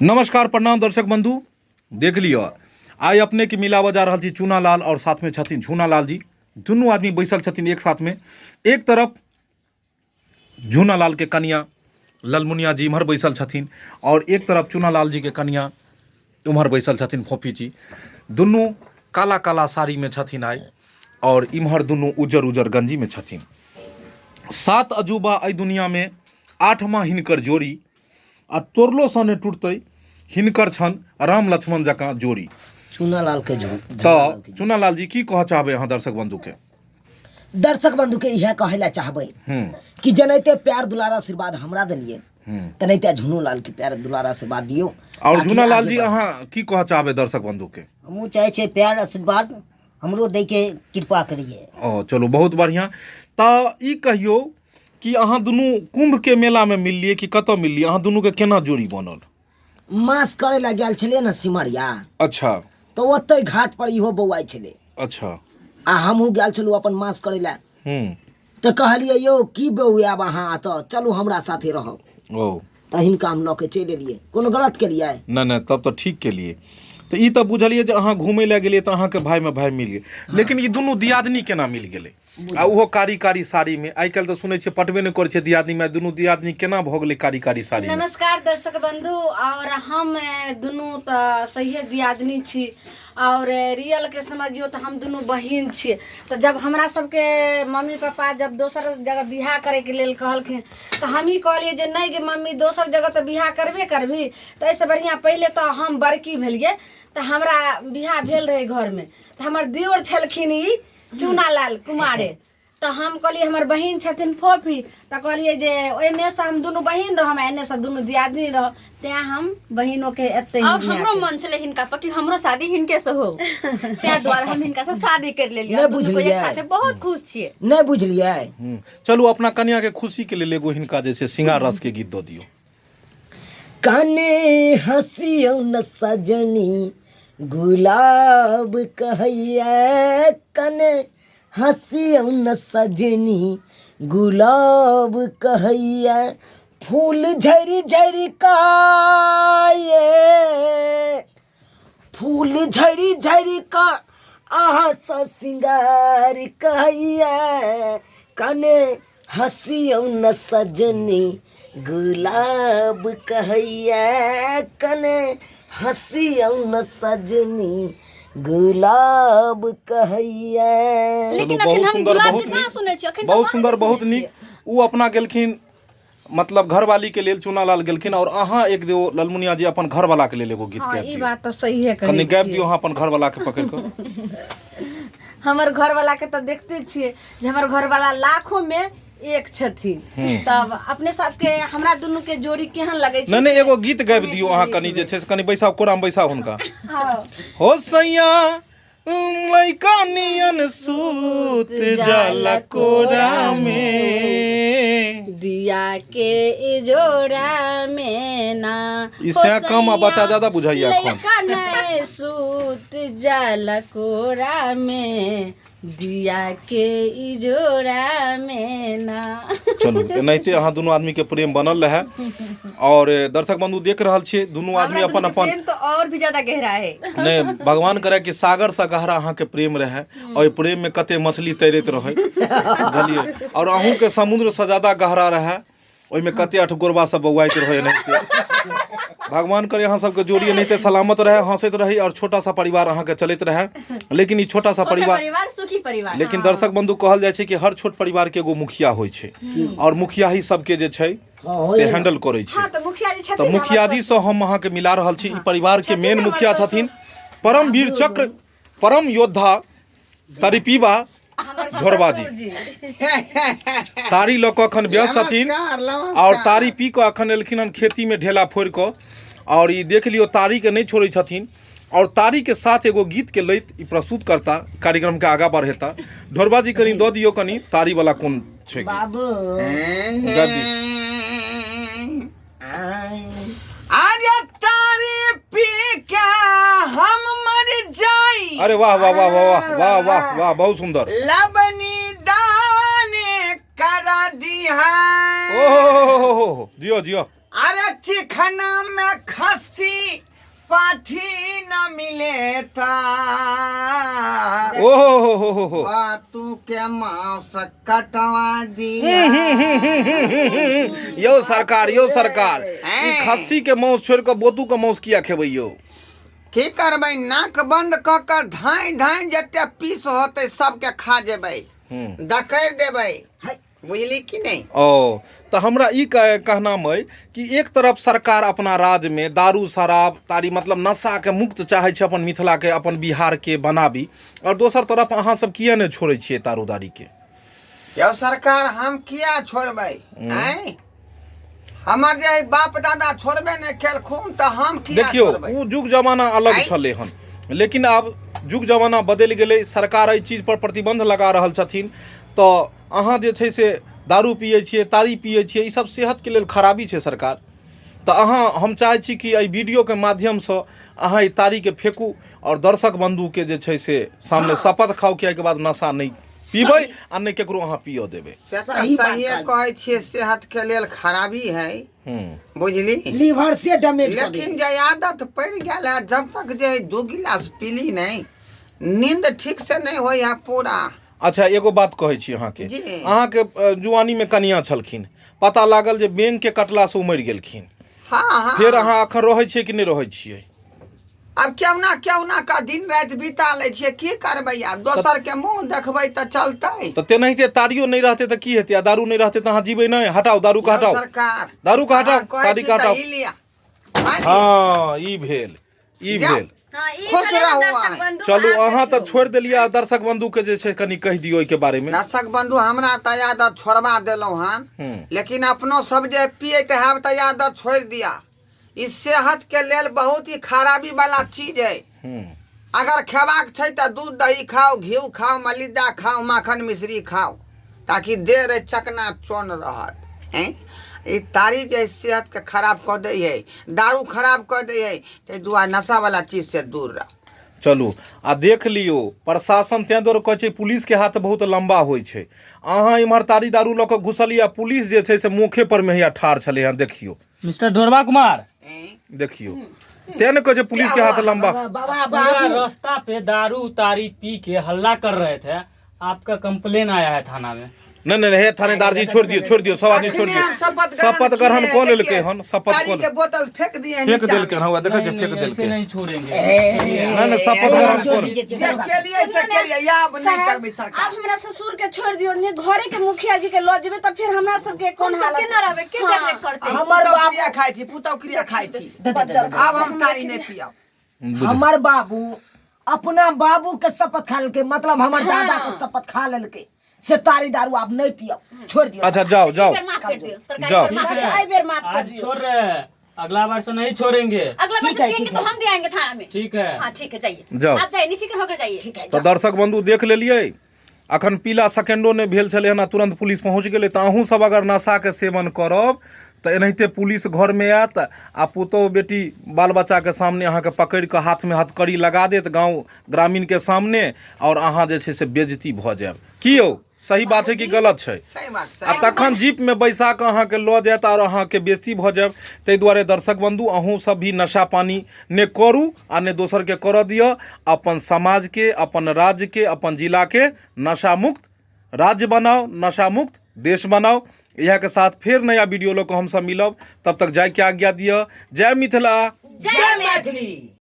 नमस्कार प्रणाम दर्शक बंधु देख लिअ आइ अपनेके मिलाबऽ जा रहल छी चूनालाल आओर साथमे छथिन झूनालाल जी दुनू आदमी बैसल छथिन एक साथमे एक तरफ झूनालालके कनियाँ ललमुनिया जी इम्हर बैसल छथिन आओर एक तरफ चूनालाल जीके कनियाँ उम्हर बैसल छथिन फोफी जी दुनू काला काला साड़ीमे छथिन आइ आओर इम्हर दुनू उज्जर उज्जर गंजीमे छथिन सात अजूबा एहि दुनियामे आठमा हिनकर जोड़ी आ तोड़लोसँ नहि टूटतै हिनकर छनि राम लक्ष्मण जकाँ जोड़ी चूनालाल के झूठ तऽ चूनालाल जी की कहऽ चाहबै अहाँ दर्शक बंधुके दर्शक बंधु के इएह कहै लए चाहबै कि जेनाहिते प्यार दुलार आशीर्वाद हमरा देलियै तेनाहिते झुनू लाल के प्यार दुलार आशीर्वाद दियौ आओर ताकि झूनालाल आगे जी बढ़े। अहाँ की कहऽ चाहबै दर्शक बंधुके हमहूँ चाहै छियै प्यार आशीर्वाद हमरो दैके कृपा करियै ओ चलू बहुत बढ़िआँ तऽ ई कहियौ कि अहाँ दुनू कुम्भके मेलामे मिललियै कि कतऽ मिललियै अहाँ दुनूके केना जोड़ी बनल मास करै लए गेल छलियै ने सिमरिया अच्छा तऽ ओतहि घाट पर इहो बौआइ छलै अच्छा आ हमहूँ गेल छलहुँ अपन मास करै लए हूँ तऽ कहलियै यौ की बौआयब अहाँ एतऽ चलू हमरा साथे रहब ओ तऽ हिनका हम लऽ के चलि एलियै कोनो गलत केलियै नहि नहि तब तऽ ठीक केलियै तऽ ई तऽ बुझलियै जे अहाँ घुमै लए गेलियै तऽ अहाँके भायमे भाय मिल गेल लेकिन ई दुनू दियादनी केना मिल गेलै आ ओहो कारी कारी साड़ीमे आइ काल्हि तऽ सुनै छियै पटबे नहि करै छै दियादनीमे दुनू दियादनी केना भऽ गेलै कारी कारी साड़ीमे नमस्कार दर्शक बंधु और हम दुनू तऽ सहिए दियादनी छी और रियल के समझियो तऽ हम दुनू बहिन छियै तऽ जब हमरा सबके मम्मी पापा जब दोसर जगह बियाह करैके लेल कहलखिन तऽ हम ई कहलियै जे नहि गे मम्मी दोसर जगह तऽ बियाह करबे करबही तऽ एहिसँ बढ़िआँ पहिले तऽ हम बड़की भेलियै तऽ हमरा बियाह भेल रहै घरमे तऽ हमर दियोर छलखिन ई चूनालाल कुमारे तऽ हम कहलियै हमर बहिन छथिन फोफी तऽ कहलियै जे ओहिनेसँ हम दुनू बहिन रहब आ एन्नेसँ दुनू दियादनी रहब तेँ हम बहिनोके एतै और हमरो मन छलै हिनका पर कि हमरो शादी हिनके से हो ताहि दुआरे हम हिनका से शादी कर लेलियै नहि हम दुनू कोई एक बुझलियै। साथे बहुत खुश छियै नहि बुझलियै चलू अपना कनियाके खुशीके लेल एगो हिनका जे छै सिंगार रसके गीत दऽ दियौ कने हँसियौ न सजनी गुलाब कहैया कने हँसियौ न सजनी गुलाब कहैया फूल झरि झरि का ये फूल झरि झरि कऽ अहाँसँ सिंगार कहैया कने हँसियौ न सजनी गुलाब कहैया कने हँसियौ न सजनी गुलाब कहैया चलू लेकिन बहुत अखन हम सुन्दर गुलाब बहुत के कहाँ नीक सुनै छियै अखन तऽ बहुत कहाँ सुन्दर सुनै बहुत छियै नीक ओ अपना गेलखिन मतलब घरवाली के लेल चूनालाल गेलखिन और अहाँ एक दियो ललमुनिया जी अपन घरवाला के लेल एगो गीत हँ गाबि ई दियौ बात तऽ सहिए कहै कनि गाबि छियै दियौ अहाँ अपन घरवाला के पकड़ि कऽ हमर घरवाला के तऽ देखते छियै जे हमर घरवाला लाखों में एक छथिन तब अपने सबके हमरा दुनू के जोड़ी केहन लगै छै नहि नहि से एगो गीत गाबि कमेंट दियौ मे अहाँ कनि लिखबै जे छै से कनि बैसाउ कोरामे बैसाउ हुनका हँ हो सैया लैका नियन सूत जाला कोरा में दिया के इजोरा में ना ई हो सैं कम आ बच्चा सैया ज्यादा बुझाइया एखन। लइका नहीं सूत जाला कोरा में दिया के इजोरा में ना चलू एनाहिते अहाँ दुनू आदमी के प्रेम बनल रहे और दर्शक बंधु देख रहल छियै दुनू आदमी हमरा अपन दुनू के अपन प्रेम तो और भी ज्यादा गहरा है नहि भगवान करे कि सागर से गहरा अहाँके प्रेम रहे और प्रेम में कते मछली तैरैत रहे बुझलियै और अहूँके समुद्र से ज्यादा गहरा रहे ओहिमे कते अठगोरबा सब बौआइत रहे एनाहिते भगवान करे अहाँ सबके जोड़ी एनाहिते सलामत रहे हंसैत रही और छोटा सा परिवार अहाँके चलैत रहे लेकिन ई छोटा सा छोटा परिवार परिवार सुखी परिवार लेकिन दर्शक बंधु कहल जाइ छै कि हर छोट परिवार के एगो मुखिया होइ छै और मुखिया ही सबके जे छै से हैंडल करै छै हाँ तऽ मुखिया जी तऽ छथिन मुखिया जी से हम अहाँके मिला रहल छी ई परिवार के मेन हमर मुखिया ससुर। छथिन परम वीर चक्र परम योद्धा तरिपीबा झोरबा जी जी तारी लऽ कऽ एखन व्यस्त छथिन नमस्कार, नमस्कार। आओर तारी पी कऽ एखन एलखिन हन खेतीमे ढेला फोड़ि कऽ आओर ई देख लियौ तारीके नहि छोड़ै छथिन आओर तारीके साथ एगो गीतके लैत ई प्रस्तुत करता कार्यक्रमके आगाँ बढ़ेता ढोरबा जी कनि दऽ दियौ कनि तारीवला कोन छै गीत? बाबू दऽ दियौ। अरे तारी पी के हम मर जाई अरे वाह वाह वाह वाह वाह वाह वाह वाह बहुत सुंदर लबनी दाने करा दी है ओ हो हो हो हो, हो जियो जियो अरे चिखना में खसी पाठी न मिले ता ओ हो हो हो हो हो बातू के मांस कटवा दिया। यौ सरकार, यौ सरकार, ई खस्सी के मांस छोड़ के बोतू के मांस किया खेबै यौ? की करबै, नाक बंद कऽ कऽ धाँइ धाँइ जते पीस होतै सबके खा जेबै, डकैर देबै, बुझली कि नहि? ओ तऽ हमरा ई कहनाम अइ कि एक तरफ सरकार अपना राज्यमे दारू शराब तारी मतलब नशाके मुक्त चाहै छै अपन मिथिलाके अपन बिहारके बनाबी, आओर दोसर तरफ अहाँ सब किए नहि छोड़ै छियै दारू दारीके? यौ सरकार, हम किया छोड़बै? आँय, हमर जे बाप दादा छोड़बे नहि केलखुन तऽ हम किया देखियौ छोड़बै? ओ जुग जमाना अलग आँय? छलै हन, लेकिन आब जुग जमाना बदलि गेलै, सरकार एहि चीज पर प्रतिबंध लगा रहल छथिन। तऽ अहाँ जे छै से दारू पियै छियै, तारी पियै छियै, ई सब सेहतके लेल खराबी छै सरकार। तऽ अहाँ, हम चाहै छी कि एहि वीडियोके माध्यमसँ अहाँ ई तारीके फेकू आओर दर्शक बन्धुके जे छै से सामने शपथ खाउ कि एहिके बाद नशा नहि पीबै आ नहि केकरो अहाँ पियऽ देबै। से तऽ सही बात सहिए कहलियै। कहै छियै, सेहत के लेल खराबी है, बुझली? लीवर से डैमेज कर लेकिन जे आदत पड़ि गेल है, जब तक जे 2 गिलास पीली नहीं, नींद ठीक से नहीं होइ है पूरा। अच्छा एगो बात कहै छी अहाँके, जी। अहाँके जुआनीमे कनिया छलखिन, पता लागल जे बैंक के कटलासँ ओ मरि गेलखिन। हाँ हाँ। फेर अहाँ अखन रहै छियै कि नहि रहै छियै? आब केहुना केहुना का दिन राति बिता लै छियै, की करबै आब? दोसर के मुंह देखबै तऽ चलतै? तऽ तेनाहिते तारियो नहि रहतै तऽ की हेतै? आ दारू नहि रहतै तऽ अहाँ जीबै नहि? हटाउ दारू के, हटाउ सरकार, दारू के, हटाउ अहाँ कहै तारी छी के, तऽ हटाउ। ई लिअ, खा लिअ। हाँ, ई भेल, ई जाउ। भेल। हाँ, ई खुश भेलै रहू दर्शक अहाँ। बंधु, चलू आब अहाँ तऽ देखियौ। छोड़ि देलियै, आ दर्शक बंधु के जे छै कनि कहि दियौ एहिके बारे मे। दर्शक बंधु, हमरा तऽ आदत छोड़बा देलहुँ हन, लेकिन अपनो सब जे पियैत हैब तऽ आदत छोड़ि दिया। ई सेहत के लेल बहुत ही खराबी वाला चीज है। अगर खेबाक छै तऽ दूध दही खाओ, घी खाओ, मलिदा खाओ, माखन मिश्री खाओ, ताकि देह रे चकना चोन रहत। हैं, ई तारी जे है सेहत के खराब कऽ दै है, दारू खराब कऽ दै है, ताहि दुआरे नशा वाला चीज से दूर रह। चलू आ देख लियौ, प्रशासन तें दुआरे कहै छै पुलिसके हाथ बहुत लम्बा होइ छै। अहाँ इम्हर तारी दारू लऽ कऽ घुसलियै आ पुलिस जे छै से मोखे पर मे हैया ठाढ़ छलै हँ। देखियौ मिस्टर ढोरबा कुमार, देखियौ, तें ने कहै छै पुलिस के हाथ लंबा। बाबा पूरा बाबू रास्ता पे दारू तारी पी के हल्ला कर रहे थे, आपका कंप्लेन आया है थाना में। नहीं नहीं हे थानेदार जी, छोड़ दियौ, छोड़ दियौ, सब आदमी छोड़ अखने दियौ। हम शपथ ग्रहण शपथ ग्रहण किए, कऽ लेलकै देखिए, हन, शपथ तारी कऽ के बोतल फेंक दिए फेंक नीचा देलकै में। हन, देखै नहीं छियै फेंक नहीं, ऐसे देलकै। नहीं छोड़ेंगे। नहीं नहीं, शपथ ग्रहण कऽ जे केलिए से केलिए, आब नहीं साहब, करबै सरकार। आब हमरा ससुर के छोड़ दियौ, ने घरे के मुखिया जी के लऽ जेबै तऽ फेर हमरा सबके कोन हम सब हालत? केना रहबै, के हाँ। देख रेख करतै? हमर पुतहु बाप क्रिया खाइ छी, पुतहु क्रिया खाइ छी, आब हम तारी नहीं पियब। हमर बाबू अपना बाबू के शपथ खा लेलकै, मतलब हमर दादा के शपथ खा लेलकै से तारी दारू आब नहीं पियब, छोड़ दियौ। अच्छा जाओ जाओ, बेर माफ कर दियौ सरकार, जाओ। एक बेर माफ ठीक बस है, एहि बेर माफ कर आज दियौ। छोड़ रहे हैं, अगला बार से नहीं छोड़ेंगे। अगला बार ठीक से है, पियेंगे ठीक तो है। हम दियाएंगे थाना में। ठीक है, हाँ ठीक है, जाइए। जाओ। आप जाइए, निफिक्र होकर जाइए। ठीक है। तऽ दर्शक बंधु देख लेलियै, अखन पीला सेकेंडो नहि भेल छलै हन आ तुरंत पुलिस पहुँच गेलै। तऽ अहूँ सब अगर नशाके सेवन करब तऽ एनाहिते पुलिस घरमे आयत आ पुतोहु बेटी बाल बच्चाके सामने अहाँके पकड़ि कऽ हाथमे हथकड़ी लगा देत गाँव ग्रामीणके सामने, आओर अहाँ जे छै से बेजती भऽ जायब। की यौ, सही बात छै कि गलत छै? सही बात आ सही। तखन जीपमे बैसा कऽ अहाँके लऽ जायत आओर अहाँके बेजती भऽ जायब। ताहि दुआरे दर्शक बन्धु, अहूँ सब भी नशा पानी ने करू आ ने दोसरके करऽ दिअ। अपन समाजके, अपन राज्यके, अपन जिलाके नशा मुक्त राज्य बनाउ, नशा मुक्त देश बनाउ। इएह के साथ फेर नया वीडियो लऽ कऽ हमसब मिलब, तब तक जायके आज्ञा दिअ। जय मिथिला, जय मैथिली।